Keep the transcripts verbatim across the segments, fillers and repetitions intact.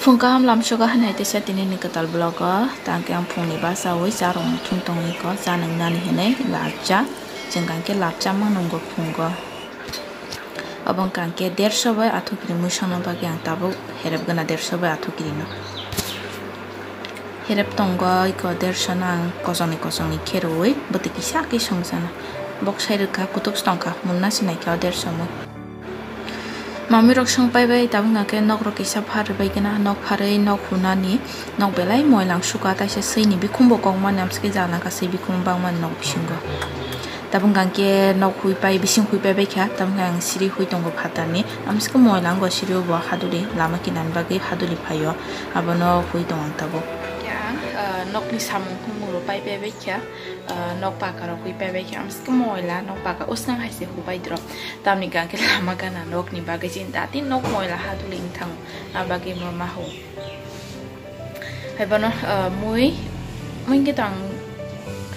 Phung kaham lamsogo hinwi teisa tinini kwtal vlog o, tangkhe ang phungni bachaui charwng thum tongwi kho, cha nwngnani hinwi lal cha, chwng kangkhe lal cha ma nwngo phungo. Obo wngkha khe derso bai athukiri muisokna bagwi ang tabuk herep gana derso bai athukirino. Herep tongo iko derso no ang kosongni kosongni khe rwui bwtwi kisa khe songchana. Bok sai rwkha kutuk se tongkha munna se naikha o derso mui. Mamirok song pai bai tabuk hwnka khe nokrok kisa pha rwbai gana, nok pharwi nok hunani, nok belai moilang suka, taisa swini bikhumbo kokmani amsike jala ka swi bikhum bangmani nok bisingo. Tabuk hwnka khe nok hui pai, bising hui pai baikha, tabuk hwnka ang siri hui tongo phatarni, amsike moilang bo siri o bo haduli lama kinani bagwi haduli phaio, abono hui tongo ang tabuk. Khe ang, ah, nokni samung humung rw pai pai baikha. Ah, nok paka rok hui pai bai khe amsike moila nok paka usnang hai se hubai drop. Tamni hwnka khe lama gana nokni bagwi chini dati nok moila haduli wng thango, a bagwi bo ma hu. Hai bono, ah, mui, mui hwnkhe tang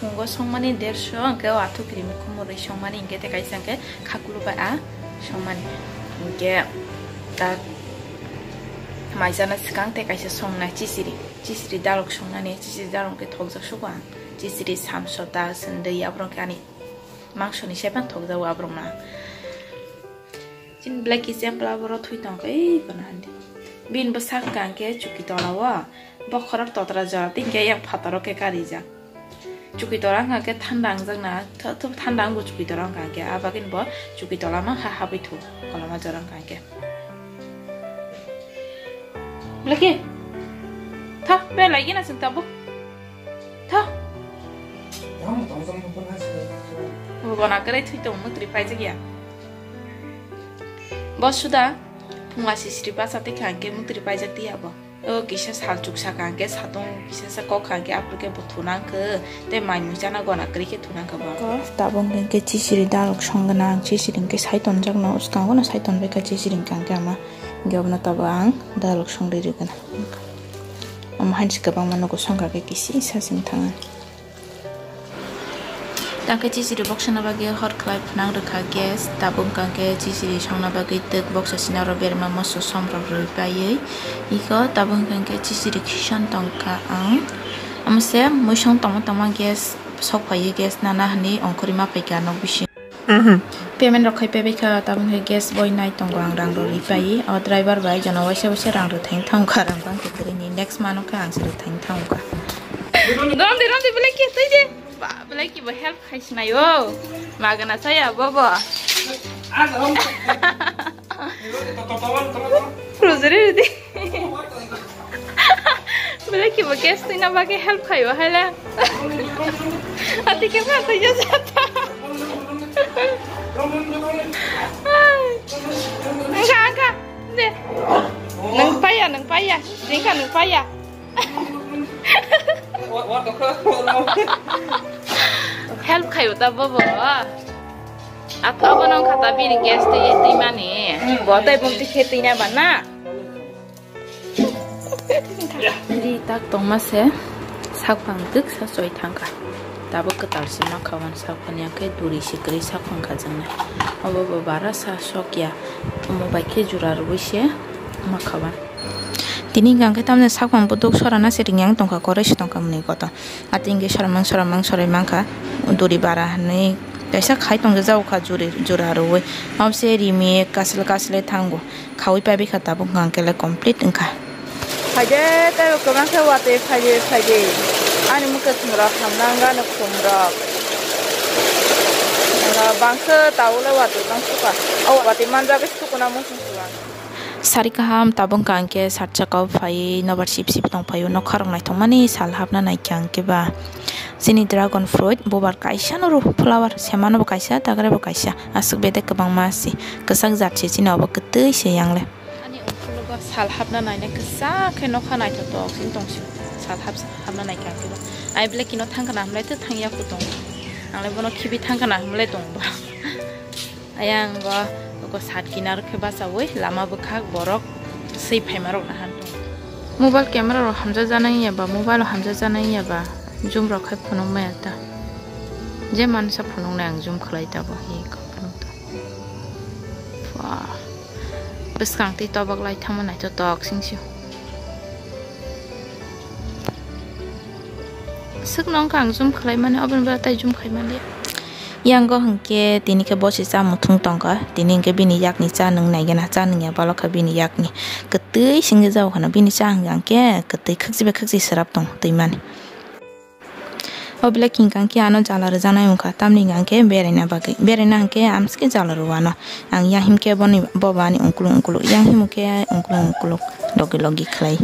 phungo songmani derso, hwnkhe o athukiri mukhumorwi songmani hwnkhe tei kaisa hwnkhe khakulu bai a songmani. Hwnkhe ta maijana swkang tei kaisa songnai chichiri, chichiri dalok songnani, chichiri dalok hwnkhe thokjak sugo ang. Chichiri, samso, dal, sendei, aborok khe ani mangsoni sepan thokjago aborok na. Chini belai kisa chempla boro thui tongkha, ei kono handi. Bini bwsak hwnka khe chuki tola o, bokhorok totra jora tei hwnkhe yang phataro khe karijak. Chuki tola hwnka khe thanda wngjak na, th-, th-, thanda wngbo chuki tola hwnka khe, abagini bo chuki tola ma ha habwi thu, koloma jora hwnka khe. Belai khe? Tha, belai gina chwng tabuk. Tha. Gona kwrwi thwi tong mutri paijak ya. Bo suda phunga sisiri basa tei kha hwnkhe mutri paijak tiya bo. O kisa sal chuksa kha hwnkhe satung kisa sa kok kha hwnkhe aphuru khe bo thunang khe tei mai mui chana gona kwrwi khe thunang kha bo. Ko tabuk hwnkhe chisiri dalok song gana ang chisiri hwnkhe sai tonjak no swkango no sai tonbai kha chisiri hwnkhe ama hwnkhe obono tabuk ang dalok song rwi rwgwna. Omo hansi kwbangma nugo songkha khe kisi sa sing thangwi. Tangkhe chisiri boksana bagwi hor khlai phnang rwkha gas, tabuk hwnkha khe chisiri songna bagwi twk boksa sinaro berma moso somrok rwi paiwi. Iko tabuk hwnkha khe chisiri khison tongkha ang. Omo se muisong tongma tongma gas sok phaiwi gas nana hwnwi ongkhorwi ma phaikha nok bising. Payment rok khai paibai kha, tabuk khe gas boy nai tongo, ang rang rw ri pai. O driver bai jono waisa waisa rang rw thang thang kha, rang bang khe kwrwi ni next month khe ang se rw thang thang kha. Rom de, rom de, belai khe twi de. Ba, belai khe bo help khai sinai o. Magana saya bobo. Rujuri rudi. Belai khe bo gas twina bagwi help khaio haile. Ati khe ma twi jata. Angka, angka. De. Nang paya, nang paya. Jingka nang paya. Help khaio ta bobo. Atha bono khata bini gas twi twi mani. Bo tai bumti khe twina ba na. Ri tak tongma se sakphang twksa choi thangkha. Tabuk kwtal se ma khawan sakphang ya khe duri se kwrwi sakphang khajaknai. Obo bo bara sa sok ya. Omo bai khe jura rwui se ma khawan. Tini hwnkha khe tamni sakphang buduk sorana se ringyang tongkha, koroi se tongkha mwnwi koto. Atwng khe soramang soramang sorai mankha duri bara hinwi kaisa khai tongjak kha juri jura rwui. Mabse rimi kasle kasle thango. Khaui paibai kha tabuk hwnkha khe le complete wngkha. Phaide tei bo kwbang khe watwi phaide phaide. Ani mwkhwtwng rok hamna wngkha no khum rok. Bangkhe tabuk le watwi bang sukha. O watwi manjak khe sukuna muchung kwbang. Sari kaham tabuk hwnkha khe sat saka o phaiwi nobar sip sip tong phaio, nokha rok naithok mani sal hapna naikha hwnkhe ba. Chini dragon fruit, bubar kaisa no rw, flower, semano bo kaisa, tagra bo kaisa, aswk bedek kwbangma se, kwchak jat se chini obo kwtwi se yang le. Ani ukhulgo sal hapna naina kwchak khe nokha naithotok se tong sio, sal hap, hapna naikha khe ba. Ai bele kino thang kana hamlai tei thang ya kho tong, ang le bono khibi thang kana hamlai tong ba. Ayang bo, bo sat kinar khe bachaui lama bwkhak borok swi phaima rok nahan tong. Mobile camera rok hamjak jana ya ba, mobile hamjak jana ya ba, zoom rok khai phunuk maya ta. Je mansa phunuk nai ang zoom khlai ta bo, hi kok phunuk ta. Wah. Bwskang tei tobok lai thangma naithotok sing sio. Swkno wngkha ang zoom khlai mani, oboni bagwi tai zoom khai manliya. Yango hwnkhe tini khe bosi cha muthung tongkha, tini hwnkhe bini yakni cha nwng naigena, cha nwngya balokha bini yakni. Kwtwi singwi jao khana bini cha hwnkhe kwtwi khakchi bai khakchi srap tong twi mani. O belai hwnkha khe ano jala rwjaknai wngkha, tamni hwnkha khe beraina bagwi. Beraina hwnkhe amsike jala rwano. Ang yang himkhe boni bobo ani ungkuluk ungkuluk, yang himo khe ungkuluk ungkuluk logi logi khlai.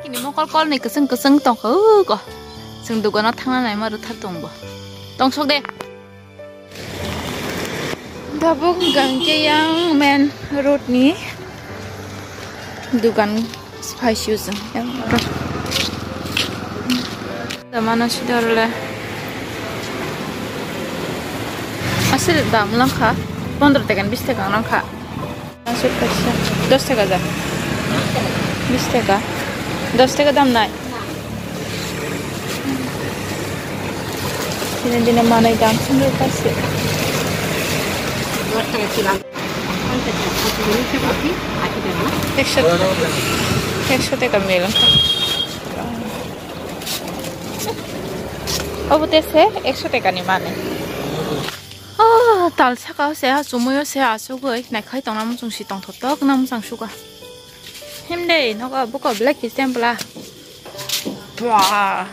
Kini mokol kol ni kwchwng kwchwng tongkha ugo. Chwng dogano thangna naima rwthar tongbo. Tongsok de. Tabuk hwnkha khe yang main road ni dugan phai sio chwng yang oro. Damano sidor le. Aswk dam langkha, pondro taka ni bis taka langkha. Aswk kaisa dos taka ja. Bis taka. Dos taka dam nai. Dine dine manai dam sundor kaisa. Ekso, ekso taka mil wngkha. Obo te se ekso taka ni manai. Ah, tal saka o se, ah, chumui o se, asugwi naikhai tongna muchung si tongthok tok na muchang suka. Himde nogo buko black is temple a. Wah.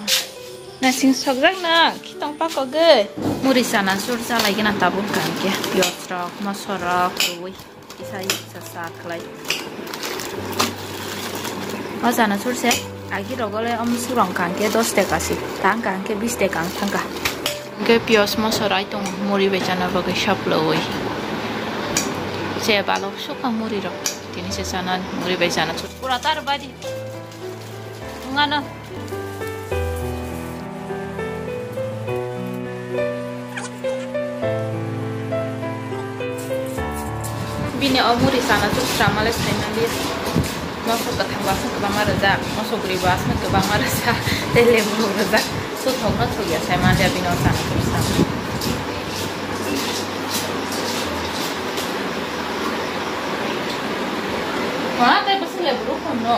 Nasing sokjak na khitong pakogwi. Muri chana sur chalai gana tabuk hwnkha hwnkhe. Piyaj rok, moso rok, rwi. Kisa kisa sa khlai. O chana sur se. Agi rogo le om surong hwnkha hwnkhe dos taka si. Ta hwnkha hwnkhe bis taka wng thangkha. Hwnkhe piyaj moso rai tongo muri bai chana bagwi saplawui. Se balok sukha muri rok. Tini se chana muri bai chana sur. Pura tar badi. Wngano. Bini o muri chana chuk srama le sai mali. Moso kwthang bo aswk kwbangma rwjak, moso guri bo aswk kwbangma rwjak, tei lebu rok rwjak. Suthok no thok ya sai mali bini o chana chuk srama. Wah, tei bwswk lebu rok hwn no.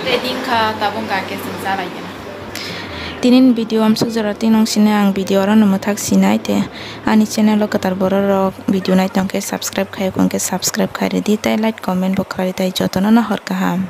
Tei din kha tabuk hwnkha khe chwng cha lai gana. Tini ni video amsuk jora twi nung sini ang video oro no mwthak sinai tei ani channel o kwtal borok rok video nai tong khe subscribe khai kong khe subscribe khai rwdi tei like comment bo khlai tei jotono no hor kaham.